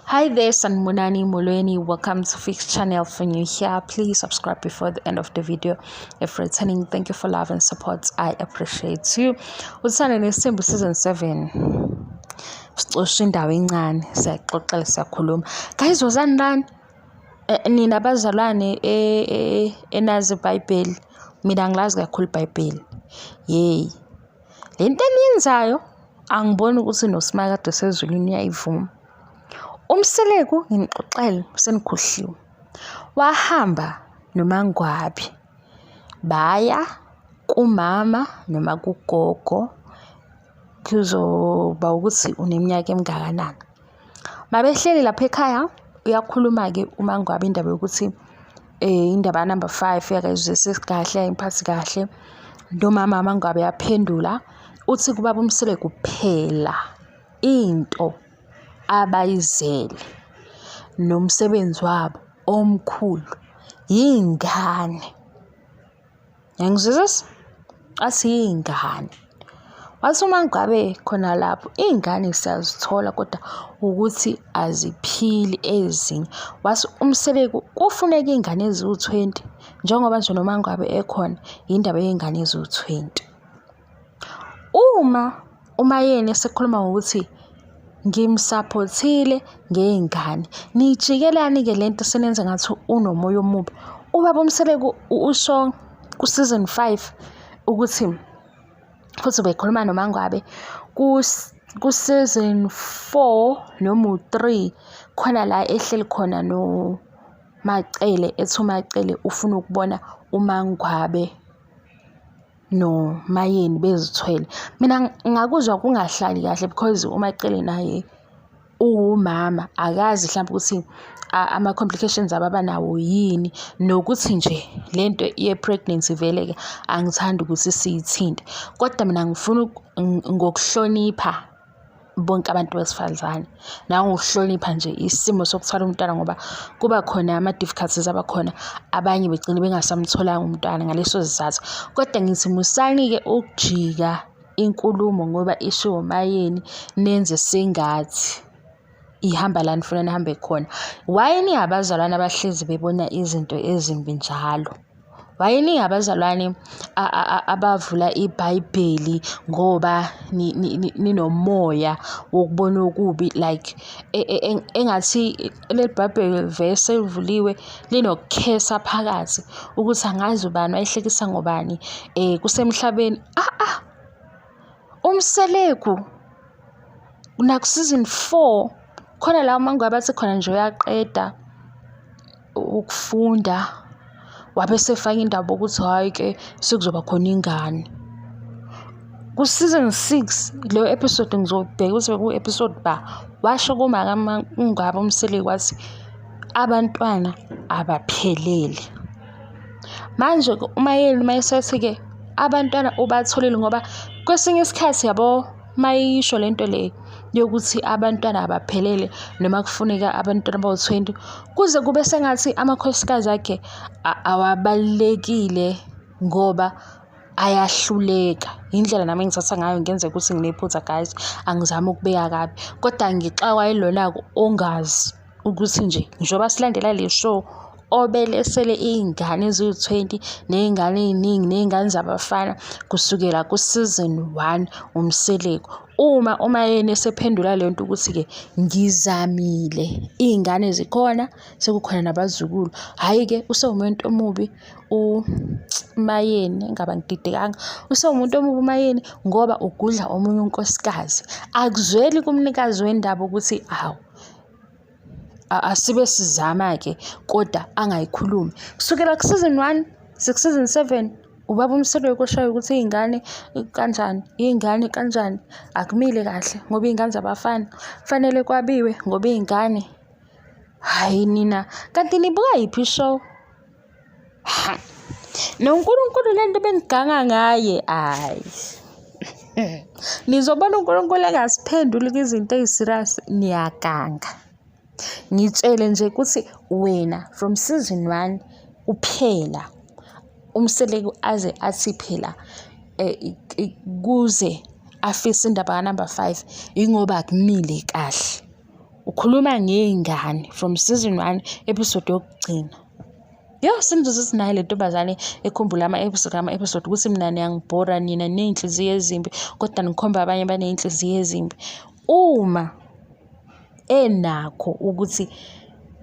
Hi there, Sanibonani Molweni. Welcome to Fix Channel. For new here, please subscribe before the end of the video. If returning, thank you for love and support. I appreciate you. Uthando Nesithembu season 7. Sicosha indawo encane, siyaxoxela, siyakhuluma. Guys, wozani lana. Nina bazalwane enazi iBhayibheli. Mina angilazi kakhulu iBhayibheli. Yey. Le nto eniyenzayo angiboni ukuthi noSimakade osezulwini uyayivuma. UMseleku nginixoxele senikhohliwe. Wahamba noMaNgwabi baya kumama noma kugogo kuzoba ukuthi uneminyaka emingakanani. Mabehleli lapha ekhaya uyakhuluma-ke uMaNgwabi indaba yokuthi indaba ka-number 5 akayizwisisi kahle, ayimphathi kahle. Nomama uMaNgwabi uyaphendula uthi kubaba uMseleku phela into abayizele nomsebenzi wabo omkhulu yiy'ngane. Uyangizwisisa? Athi iy'ngane. Wathi uma ngabe khona lapho iy'ngane siyazithola kodwa ukuthi aziphili ezinye. Wathi uMseleku kufuneka iy'ngane eziwu-20 njengoba nje noma ngabe ekhona yindaba yey'ngane eziwu-20. Uma uMaYeni esekhuluma ngokuthi ngimsaphothile ngey'ngane, niyijikelani-ke le nto senenza ngathi unomoya omubi. Ubaba uMseleku usho ku-season 5 ukuthi futhi ubekhuluma noMaNgwabe ku-season 4 noma u-3 khona la ehleli khona noMaCele ethi uMaCele ufuna ukubona uMaNgwabe noMayeni bezithwele. Mina ngakuzwa kungahlali kahle because uMaCele naye uwumama akazi hlampe ukuthi ama-complications ababanawo yini nokuthi nje le nto ye-pregnancy vele-ke angithandi ukuthi siyithinte kodwa mina ngifuna ngokuhlonipha bonke abantu besifazane nangokuhlonipha nje isimo sokuthwala umntwana ngoba kuba khona ama-difficulties abakhona abanye begcine bengasamtholanga umntwana ngaleso sizathu. Kodwa ngithi musani-ke ukujika inkulumo ngoba ishiwo uMayeni nenze sengathi ihamba la nifuna nihambe khona. Why ningabazalwane abahlezi bebona izinto ezimbi njalo? Wayeningi abazalwane abavula iBhayibheli ngoba ninomoya wokubona okubi like engathi leli Bhayibheli vese livuliwe linokukhesa phakathi ukuthi angazi ubani wayehlekisa ngobani kusemhlabeni. UMseleku naku-season 4 khona la uMaNgwabe athi khona nje uyaqeda ukufunda wabe esefaka indaba yokuthi hhayi-ke sekuzoba khona ingane. Ku-season 6 leyo episode ngizobheka ukuthi bekuwu-episode ba, washo kuMaNgwabe uMseleku wathi abantwana abaphelele. Manje-ke uMayeni uma esethi-ke abantwana ubatholile ngoba kwesinye isikhathi yabo mayisho lento le yokuthi abantwana abaphelele noma kufuneka abantwana abawu-20 kuze kube sengathi amakhosikazi akhe awabalulekile ngoba ayahluleka. Indlela nami engithatha ngayo ngenzeka ukuthi nginephutha guys, angizami ukubeka kabi kodwa ngixakwa yilona-ke ongazi ukuthi nje njengoba silandela le show obelesele iy'ngane eziwu-20 ney'ngane ey'ningi ney'ngane zabafana kusukela ku-season 1 uMseleku. Uma uMayeni esephendula le nto ukuthi-ke ngizamile iy'ngane zikhona sekukhona nabazukulu, hhayi-ke usewumuntu omubi uMayeni engabe angididekanga, usewumuntu omubi uMayeni ngoba ugudla omunye unkosikazi. Akuzweli kumnikazi wendaba ukuthi hawu asibe sizama-ke kodwa angayikhulumi. Kusukela ku-season 1 siku-season 7 ubaba uMseleku oshayo ukuthi iy'ngane kanjani, iy'ngane kanjani, akumile kahle ngoba iy'ngane zabafana kufanele kwabiwe ngoba iy'ngane. Hhayi nina, kanti nibuka yiphi i-show? Ha. NoNkulunkulu le nto beniganga ngaye, hhayi. Nizobona uNkulunkulu engasiphenduli kwizinto ey'serious, niyaganga. Ngitshele nje ukuthi wena from season 1 uphela uMseleku aze athi phela kuze afise indaba ka-number 5 ingoba akumile kahle. Bekukhuluma ngey'ngane from season 1 episode yokugcina. Yo, sengizoze sinayo le ntombazane ekhumbula ama-episode ngama-episode ukuthi mina niyangibhora nina ney'nhliziyo ezimbi kodwa nikhomba abanye abaney'nhliziyo ezimbi. Uma enakho ukuthi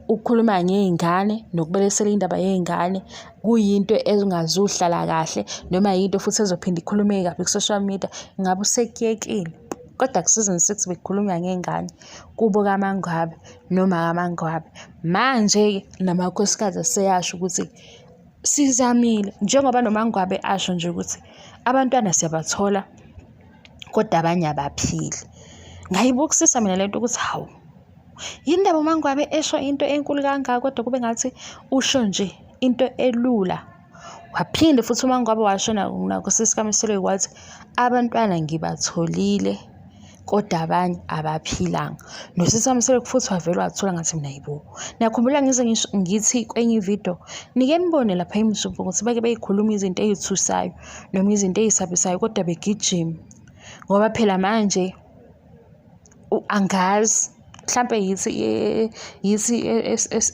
ukukhuluma ngey'ngane nokubelesela indaba yey'ngane kuyinto engazuhlala kahle noma yinto futhi ezophinde ikhulumeke kabi ku-social media, ngabe usekuyekile. Kodwa ku-season 6 bekukhulunywa ngey'ngane kubo kaMangwabe noma kaMangwabe. Manje-ke namakhosikazi aseyasho ukuthi sizamile njengoba noMangwabe asho nje ukuthi abantwana siyabathola kodwa abanye abaphili. Ngayibukisisa mina lento ukuthi hawu, yini ndaba uMangwabe esho into enkulu kangaka kodwa kube ngathi usho nje into elula. Waphinde futhi uMangwabe washo nakusisi kaMseleku wathi abantwana ngibatholile kodwa abanye abaphilanga. Nosisi kaMseleku futhi wavele wathula ngathi mina hayibo. Niyakhumbula ngize ngisho ngithi kwenye ividiyo nike nibone lapha eMzumbe ukuthi bake beyikhuluma izinto ey'thusayo noma izinto ey'sabisayo kodwa begijima. Ngoba phela manje angazi mhlampe yithi yithi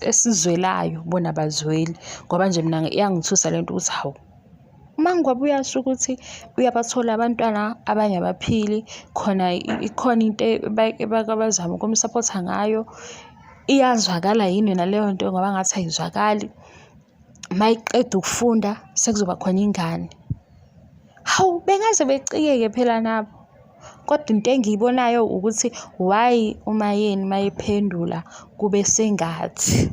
esizwelayo bona abazweli ngoba nje mina iyangithusa le nto ukuthi hawu uma ngabe uyasho ukuthi uyabathola abantwana abanye abaphili khona ikhona into ebake bazama ukumsaphotha ngayo iyazwakala yini naleyo nto ngoba ngathi ayizwakali. Uma eqeda ukufunda sekuzoba khona ingane. Hawu, bengaze becikeke phela nabo. Kodwa into engiyibonayo ukuthi why uMaYeni uma ephendula kube sengathi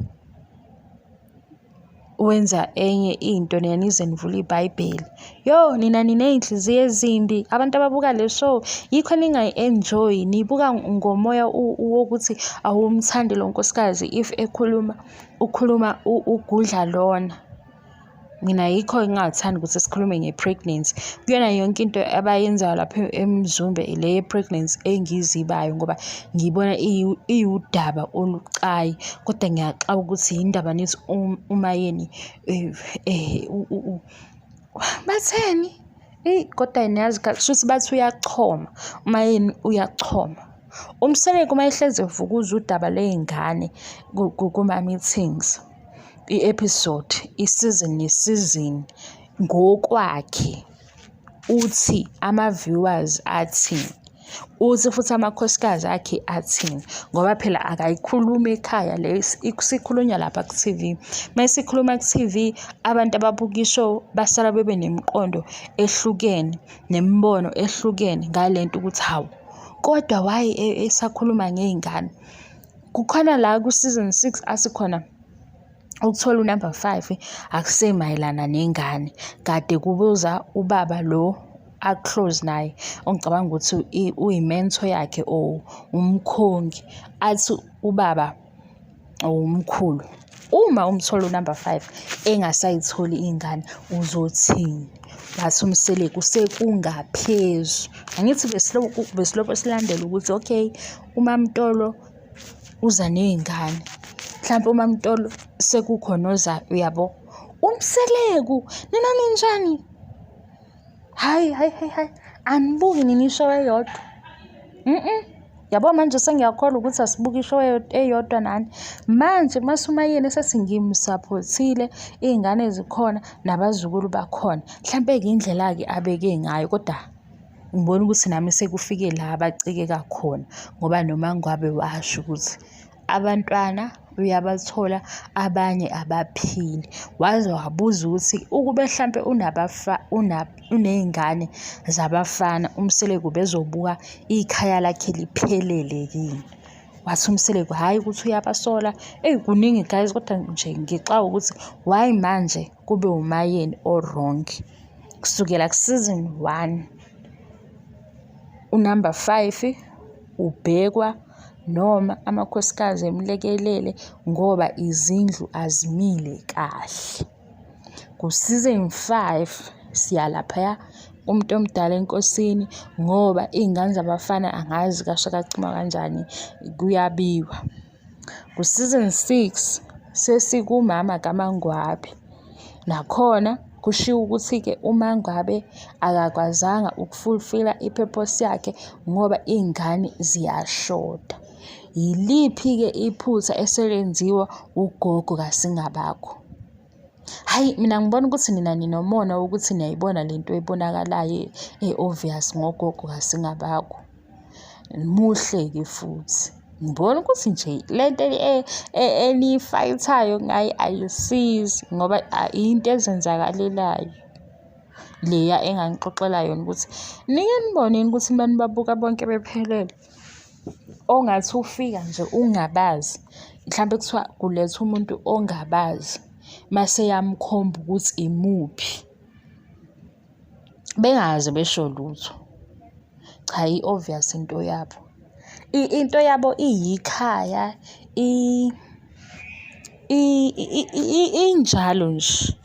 wenza enye into nina nize nivule iBhayibheli. Yo, nina niney'nhliziyo ezimbi, abantu ababuka le show yikho ningayi-enjoy-i, niyibuka ngomoya wokuthi awumthandi lo nkosikazi if ekhuluma ukhuluma ugudla lona. Mina yikho ngingathandi ukuthi sikhulume nge-pregnancy. Kuyona yonke into abayenzayo lapha eMzumbe le ye-pregnancy engiyizibayo ngoba ngiyibona iwudaba olubucayi kodwa ngiyaxakwa ukuthi yini ndaba nithi uMaYeni batheni? Eyi kodwa niyazi kushuthi bathi uyachoma, uMaYeni uyachoma. UMseleku uma ehlezi evukuza udaba ley'ngane kuma-meetings, i-episode, i-season ne-season ngokwakhe uthi ama-viewers athini, uthi futhi amakhosikazi akhe athini ngoba phela akayikhulumi ekhaya le isikhulunywa lapha ku-T_V. Uma isikhuluma ku-T_V abantu ababuka i-show basala bebe nemiqondo ehlukene nemibono ehlukene ngale nto ukuthi hawu, kodwa why esakhuluma ngey'ngane? Kukhona la ku-season 6 athi khona ukuthola unumber 5 akusemayelana nengane, kade kubuza ubaba lo a-close naye ongicabanga ukuthi uyi-mentor yakhe or umkhongi, athi ubaba or umkhulu, uma umthola unumber 5 engasayitholi ingane uzothini? Wathi uMseleku sekungaphezu. Angithi besilokhu silandela ukuthi okay, uMaMtolo uza ney'ngane, mhlampe uMaMtolo sekukhona ozayo uyabo. UMseleku nina ninjani? Hhayi, hhayi, hhayi, hhayi, anibuki nina i-show eyodwa. Yabo manje sengiyakholwa ukuthi asibuke i-show eyodwa nani. Manje mase uMaYeni esethi ngimsaphothile, iy'ngane zikhona nabazukulu bakhona. Mhlampe-ke indlela-ke abeke ngayo kodwa ngibona ukuthi nami sekufike la abacikeka khona ngoba noMaNgwabe washo ukuthi abantwana uyabathola abanye abaphili. Waze wabuza ukuthi ukube hlampe uney'ngane zabafana uMseleku ubezobuka ikhaya lakhe liphelele yini? Wathi uMseleku hhayi ukuthi uyabasola. Eyi kuningi guys kodwa nje ngixakwa ukuthi why manje kube uMaYeni o-wrong. Kusukela ku-season 1 unumber 5 ubhekwa noma amakhosikazi emlekelele ngoba izindlu azimile kahle. Ku-season 5 siya laphaya umuntu omdala enkosini ngoba iy'ngane zabafana angazi kasha kacima kanjani kuyabiwa. Ku-season 6 sesikumama kaMangwabe, nakhona kushiwo ukuthi-ke uMangwabe akakwazanga uku-fulfill-a i-purpose yakhe ngoba iy'ngane ziyashoda. Yiliphi-ke iphutha eselenziwa ugogo kaSingabakho? Hhayi, mina ngibona ukuthi nina ninomona wokuthi niyayibona le nto ebonakalayo e-obvious ngogogo kaSingabakho. Muhle-ke futhi. Ngibona ukuthi nje le nto eniyifayithayo ngaye ayisizi ngoba into ezenzakalelayo. Leya engangixoxela yona ukuthi nike nibone yini ukuthi uma nibabuka bonke bephelele ongathi ufika nje ungabazi mhlampe kuthiwa kulethwa umuntu ongabazi mase eyamkhomba ukuthi imuphi bengaze besho lutho. Cha i-obvious into yabo. Into yabo iyikhaya injalo nje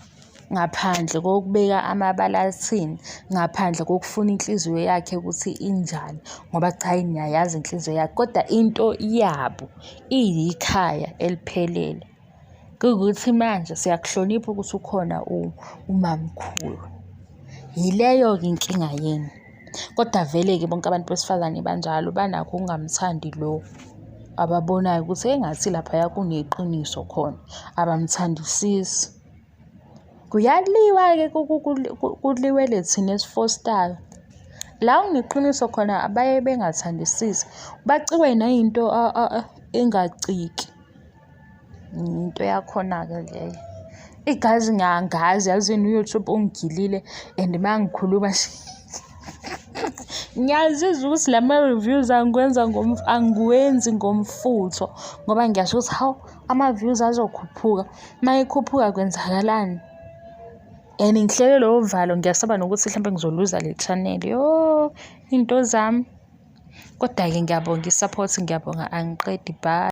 ngaphandle kokubeka amabala athini, ngaphandle kokufuna inhliziyo yakhe ukuthi injani ngoba cha ngiyayazi inhliziyo yakhe, kodwa into yabo iyikhaya eliphelele. Kuwukuthi manje siyakuhlonipha ukuthi ukhona umamkhulu. Yileyo-ke inkinga yenu. Kodwa vele-ke bonke abantu besifazane banjalo banakho ukungamthandi lo ababonayo ukuthi engathi laphaya kuneqiniso khona, abamthandisisi. Kuyaliwa-ke kuliwele thina esifostayo. La kuneqiniso khona abaye bengathandisisi, bacikwe nayinto engaciki. Into yakhona-ke leyo. Igazi ngiyangazi yazini u-YouTube ungigilile and uma ngikhuluma nje ngiyazizwa ukuthi la ma-reviews angikwenza angiwenzi ngomfutho ngoba ngiyasho ukuthi hawu ama-views azokhuphuka. Uma ekhuphuka kwenzakalani? And ngihlele lowo valo ngiyasaba nokuthi hlampe ngizoluza le channel. Yo, iy'nto zami. Kodwa-ke ngiyabonga i-support, ngiyabonga angiqedi bye.